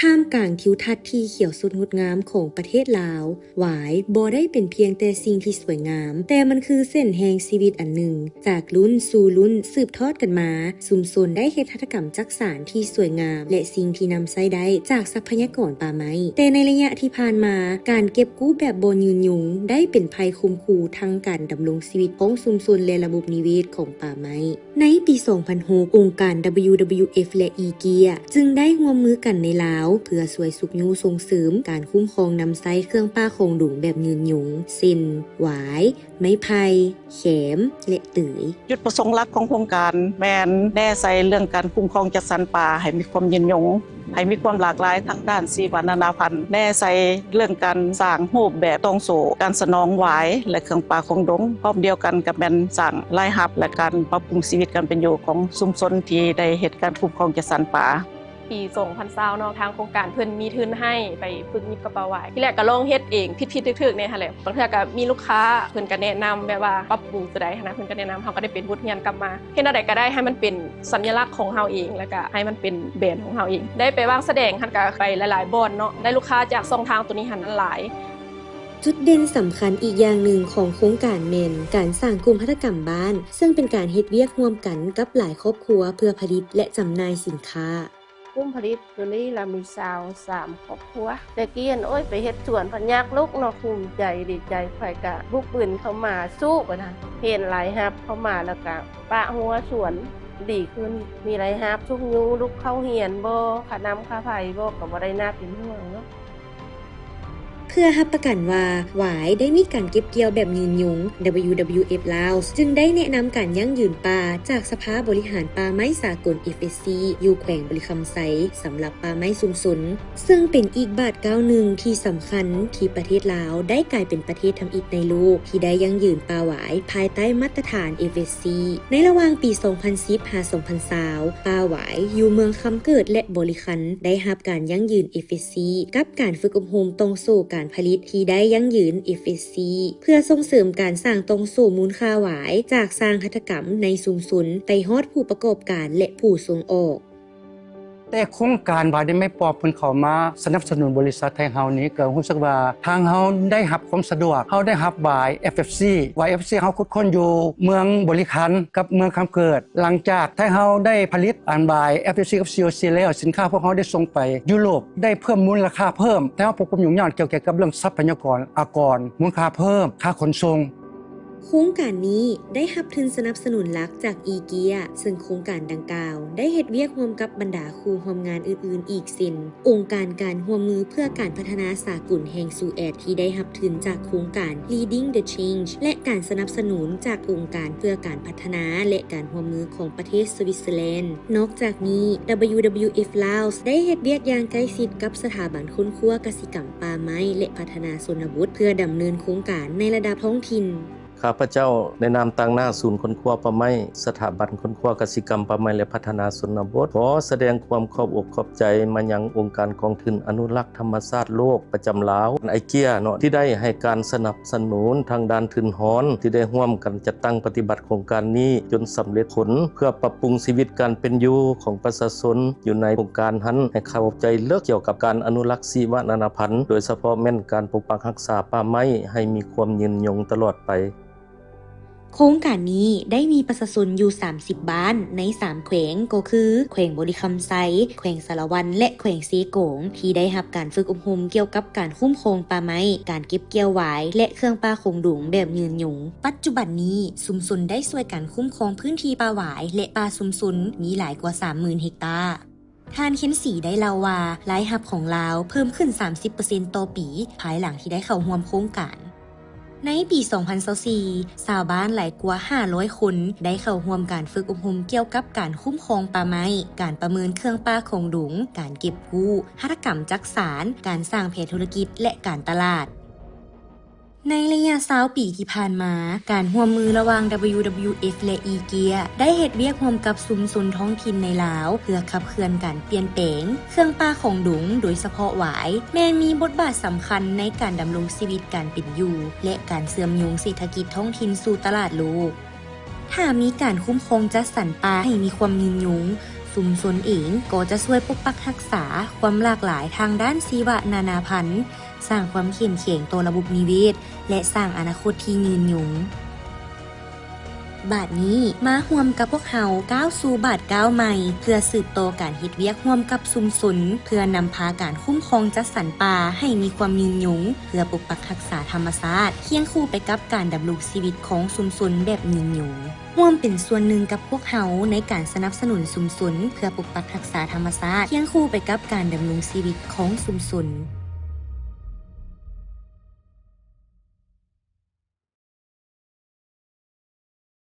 ທ່າມກາງທິວທັດທີ່ຂຽວສົດງົດງາມຂອງປະເທດລາວ, ຫວາຍບໍ່ໄດ້ເປັນພຽງແຕ່ສິ່ງທີ່ສວຍງາມ, ແຕ່ມັນຄືເສັ້ນແຫ່ງຊີວິດອັນໜຶ່ງ, ຈາກລຸ້ນສູ່ລຸ້ນສືບທອດກັນມາ, ຊຸມຊົນໄດ້ເຮັດຫັດຖະກຳຈັກສານທີ່ສວຍງາມ ແລະ ສິ່ງທີ່ນຳໃຊ້ໄດ້ຈາກຊັບພະຍາກອນປ່າໄມ້. ແຕ່ໃນໄລຍະທີ່ຜ່ານມາ, ການເກັບກູ້ແບບບໍ່ຍືນຍົງໄດ້ເປັນໄພຂົ່ມຂູ່ທັງການດຳລົງຊີວິດຂອງຊຸມຊົນ ແລະ ລະບົບນິເວດຂອງປ່າໄມ້. ໃນປີສອງພັນຫົກ ອົງການ WWF ແລະ ອີເກຍ ຈຶ່ງໄດ້ຮ່ວມມືກັນໃນລາວ ເພື່ອຊ່ວຍຊຸກຍູ້ສົ່ງເສີມການຄຸ້ມຄອງນຳໃຊ້ເຄື່ອງປ່າຂອງດົງແບບຍືນຍົງ ເຊັ່ນ ຫວາຍ, ໄມ້ໄຜ່, ແຂມ ແລະ ເຕີຍ. ຈຸດປະສົງຫຼັກຂອງໂຄງການແມ່ນແນໃສ່ເລື່ອງການຄຸ້ມຄອງຈັດສັນປ່າໃຫ້ມີຄວາມຍືນຍົງ, ໃຫ້ມີຄວາມຫຼາກຫຼາຍທາງດ້ານຊີວະນານາພັນ, ແນໃສ່ເລື່ອງການສ້າງຮູບແບບຕ່ອງໂສ້ການສະໜອງຫວາຍ ແລະ ເຄື່ອງປ່າຂອງດົງ, ພ້ອມດຽວກັນກໍແມ່ນສ້າງລາຍຮັບ ແລະ ການປັບປຸງຊີວິດການເປັນຢູ່ຂອງຊຸມຊົນທີ່ໄດ້ເຮັດການຄຸ້ມຄອງຈັດສັນປ່າ. ປີສອງພັນຊາວເນາະ ທາງໂຄງການເພິ່ນມີທຶນໃຫ້ໄປຝຶກຍິບກັບປ່າຫວາຍ. ທີແລກກໍລອງເຮັດເອງ ຜິດໆຖືກໆແດ່ຫັ້ນແຫຼະ. ບາງເທື່ອກໍມີລູກຄ້າເພິ່ນກໍແນະນຳແບບວ່າປັບປຸງຕົວໃດຫັ້ນນະ, ເພິ່ນກໍແນະນຳ, ເຮົາກໍໄດ້ເປັນບົດຮຽນກັບມາ. ເຮັດແນວໃດກໍໄດ້ໃຫ້ມັນເປັນສັນຍະລັກຂອງເຮົາເອງ ແລ້ວກໍໃຫ້ມັນເປັນແບຣນຂອງເຮົາເອງ. ໄດ້ໄປວາງສະແດງຫັ້ນກໍໄປຫຼາຍໆບ່ອນເນາະ, ໄດ້ລູກຄ້າຈາກຊ່ອງທາງຕົວນີ້ຫັ້ນຫຼາຍ. ຈຸດເດັ່ນສຳຄັນອີກຢ່າງໜຶ່ງຂອງໂຄງການແມ່ນການສ້າງກຸ່ມຫັດຖະກຳບ້ານ, ເຊິ່ງເປັນການເຮັດວຽກຮ່ວມກັນກັບຫຼາຍຄອບຄົວເພື່ອຜະລິດ ແລະ ຈຳໜ່າຍສິນຄ້າ. ກຸ່ມຜະລິດໂຕນີ້ລະມີຊາວສາມຄອບຄົວ. ແຕ່ກີ້ຫັ້ນ ໂອ້ຍ ໄປເຮັດສວນພັນຍາກລຸກເນາະ, ພູມໃຈດີໃຈ, ໃຜກະບຸກບືນເຂົ້າມາສູ້ບັດນັ້ນ. ເຫັນລາຍຮັບເຂົ້າມາແລ້ວກະປະຫົວສວນດີຂຶ້ນ, ມີລາຍຮັບ, ຊຸກຍູ້ລູກເຂົ້າຮຽນບໍ່, ຄ່ານ້ຳຄ່າໄຟບໍ່, ກະບໍ່ໄດ້ໜ້າເປັນຫ່ວງເນາະ. ເພື່ອຮັບປະກັນວ່າຫວາຍໄດ້ມີການເກັບກ່ຽວແບບຍືນຍົງ, WWF Laos ຈຶ່ງໄດ້ແນະນຳການຢັ້ງຢືນປ່າຈາກສະພາບໍລິຫານປ່າໄມ້ສາກົນ FSC ຢູ່ແຂວງບໍລິຄຳໄຊ ສຳລັບປ່າໄມ້ຊຸມຊົນ, ເຊິ່ງເປັນອີກບາດກ້າວໜຶ່ງທີ່ສຳຄັນທີ່ປະເທດລາວໄດ້ກາຍເປັນປະເທດທຳອິດໃນໂລກທີ່ໄດ້ຢັ້ງຢືນປ່າຫວາຍພາຍໃຕ້ມາດຕະຖານ FSC. ໃນລະຫວ່າງປີສອງພັນສິບຫາສອງພັນຊາວ ປ່າຫວາຍຢູ່ເມືອງຄຳເກີດ ແລະ ບໍລິຄັນ ໄດ້ຮັບການຢັ້ງຢືນ FSC ກັບການຝຶກອົບຮົມຕ່ອງໂສ້ການຜະລິດທີ່ໄດ້ຢັ້ງຢືນ FSC ເພື່ອສົ່ງເສີມການສ້າງຕ່ອງໂສ້ມູນຄ່າຫວາຍ ຈາກສ້າງຫັດຖະກຳໃນຊຸມຊົນ ໄປຮອດຜູ້ປະກອບການ ແລະ ຜູ້ສົ່ງອອກ. ແຕ່ໂຄງການຫວາຍໄດ້ໄມ້ປອບເພິ່ນເຂົ້າມາສະໜັບສະໜູນບໍລິສັດໄທເຮົານີ້ ກໍຮູ້ສຶກວ່າທາງເຮົາໄດ້ຮັບຄວາມສະດວກ, ເຮົາໄດ້ຮັບຫວາຍ FSC ຫວາຍ FSC ເຮົາຂຸດຄົ້ນຢູ່ເມືອງບໍລິຄັນກັບເມືອງຄຳເກີດ. ຫຼັງຈາກໄທເຮົາໄດ້ຜະລິດອັນຫວາຍ FSC ກັບ COC ແລ້ວ, ສິນຄ້າພວກເຮົາໄດ້ສົ່ງໄປຢູໂຣບ, ໄດ້ເພີ່ມມູນລະຄ່າເພີ່ມ, ແຕ່ເຮົາພົບຄວາມຫຍຸ້ງຍາກກ່ຽວກັບເລື່ອງຊັບພະຍາກອນອາກອນ, ມູນຄ່າເພີ່ມ, ຄ່າຂົນສົ່ງ. ໂຄງການນີ້ໄດ້ຮັບທຶນສະໜັບສະໜູນຫຼັກຈາກອີເກຍ, ເຊິ່ງໂຄງການດັ່ງກ່າວໄດ້ເຮັດວຽກຮ່ວມກັບບັນດາຄູ່ຮ່ວມງານອື່ນໆອີກເຊັ່ນ ອົງການການຮ່ວມມືເພື່ອການພັດທະນາສາກົນແຫ່ງສະຫວັດ ທີ່ໄດ້ຮັບທຶນຈາກໂຄງການ Leading the Change ແລະ ການສະໜັບສະໜູນຈາກອົງການເພື່ອການພັດທະນາ ແລະ ການຮ່ວມມືຂອງປະເທດສະວິດເຊີແລນ. ນອກຈາກນີ້, WWF Laos ໄດ້ເຮັດວຽກຢ່າງໃກ້ຊິດກັບສະຖາບັນຄົ້ນຄວ້າກະສິກຳປ່າໄມ້ ແລະ ພັດທະນາຊົນນະບົດ ເພື່ອດຳເນີນໂຄງການໃນລະດັບທ້ອງຖິ່ນ. ຂ້າພະເຈົ້າໃນນາມຕາງໜ້າສູນຄົ້ນຄວ້າປ່າໄມ້, ສະຖາບັນຄົ້ນຄວ້າກະສິກຳປ່າໄມ້ ແລະ ພັດທະນາຊົນນະບົດ ຂໍສະແດງຄວາມຂອບອົກຂອບໃຈມາຍັງອົງການກອງທຶນອະນຸລັກທຳມະຊາດໂລກປະຈຳລາວ, ໄອເກຍເນາະ, ທີ່ໄດ້ໃຫ້ການສະໜັບສະໜູນທາງດ້ານທຶນຮອນ, ທີ່ໄດ້ຮ່ວມກັນຈັດຕັ້ງປະຕິບັດໂຄງການນີ້ຈົນສຳເລັດຜົນ ເພື່ອປັບປຸງຊີວິດການເປັນຢູ່ຂອງປະຊາຊົນຢູ່ໃນໂຄງການຫັ້ນ ໃຫ້ເຂົ້າໃຈເລິກກ່ຽວກັບການອະນຸລັກຊີວະນານາພັນ, ໂດຍສະເພາະແມ່ນການປົກປັກຮັກສາປ່າໄມ້ໃຫ້ມີຄວາມຍືນຍົງຕະຫຼອດໄປ. ໂຄງການນີ້ໄດ້ມີປະຊາຊົນຢູ່ສາມສິບບ້ານໃນສາມແຂວງ ກໍຄື ແຂວງບໍລິຄຳໄຊ, ແຂວງສາລະວັນ ແລະ ແຂວງເຊກອງ ທີ່ໄດ້ຮັບການຝຶກອົບຮົມກ່ຽວກັບການຄຸ້ມຄອງປ່າໄມ້, ການເກັບກ່ຽວຫວາຍ ແລະ ເຄື່ອງປ່າຂອງດົງແບບຍືນຍົງ. ປັດຈຸບັນນີ້, ຊຸມຊົນໄດ້ຊ່ວຍກັນຄຸ້ມຄອງພື້ນທີ່ປ່າຫວາຍ ແລະ ປ່າຊຸມຊົນມີຫຼາຍກວ່າສາມໝື່ນເຮັກຕາ. ທ່ານ ເຄນສີ ໄດ້ເລົ່າວ່າ ລາຍຮັບຂອງລາວເພີ່ມຂຶ້ນສາມສິບເປີເຊັນຕໍ່ປີ ພາຍຫຼັງທີ່ໄດ້ເຂົ້າຮ່ວມໂຄງການ. ໃນປີສອງພັນຊາວສີ່ ຊາວບ້ານຫຼາຍກວ່າຫ້າຮ້ອຍຄົນໄດ້ເຂົ້າຮ່ວມການຝຶກອົບຮົມກ່ຽວກັບການຄຸ້ມຄອງປ່າໄມ້, ການປະເມີນເຄື່ອງປ່າຂອງດົງ, ການເກັບກູ້, ຫັດຖະກຳຈັກສານ, ການສ້າງແຜນທຸລະກິດ ແລະ ການຕະຫຼາດ. ໃນໄລຍະຊາວປີທີ່ຜ່ານມາ, ການຮ່ວມມືລະຫວ່າງ WWF ແລະ ອີເກຍ ໄດ້ເຮັດວຽກຮ່ວມກັບຊຸມຊົນທ້ອງຖິ່ນໃນລາວ ເພື່ອຂັບເຄື່ອນການປ່ຽນແປງ. ເຄື່ອງປ່າຂອງດົງ, ໂດຍສະເພາະຫວາຍ, ແມ່ນມີບົດບາດສຳຄັນໃນການດຳລົງຊີວິດການເປັນຢູ່ ແລະ ການເຊື່ອມໂຍງເສດຖະກິດທ້ອງຖິ່ນສູ່ຕະຫຼາດໂລກ. ຖ້າມີການຄຸ້ມຄອງຈັດສັນປ່າໃຫ້ມີຄວາມຍືນຍົງ, ຟ ຊຸມຊົນເອງກໍຈະຊ່ວຍປົກປັກຮັກສາຄວາມຫຼາກຫຼາຍທາງດ້ານຊີວະນານາພັນ, ສ້າງຄວາມເຂັ້ມແຂງຕໍ່ລະບົບນິເວດ ແລະ ສ້າງອະນາຄົດທີ່ຍືນຍົງ. ບາດນີ້ມາຮ່ວມກັບພວກເຮົາກ້າວສູ່ບາດກ້າວໃໝ່ ເພື່ອສືບຕໍ່ການເຮັດວຽກຮ່ວມກັບຊຸມຊົນ ເພື່ອນຳພາການຄຸ້ມຄອງຈັດສັນປ່າໃຫ້ມີຄວາມຍືນຍົງ, ເພື່ອປົກປັກຮັກສາທຳມະຊາດ ຄຽງຄູ່ໄປກັບການດຳລົງຊີວິດຂອງຊຸມຊົນແບບຍືນຍົງ. ຮ່ວມເປັນສ່ວນໜຶ່ງກັບພວກເຮົາໃນການສະໜັບສະໜູນຊຸມຊົນ ເພື່ອປົກປັກຮັກສາທຳມະຊາດ ຄຽງຄູ່ໄປກັບການດຳລົງຊີວິດຂອງຊຸມຊົນ.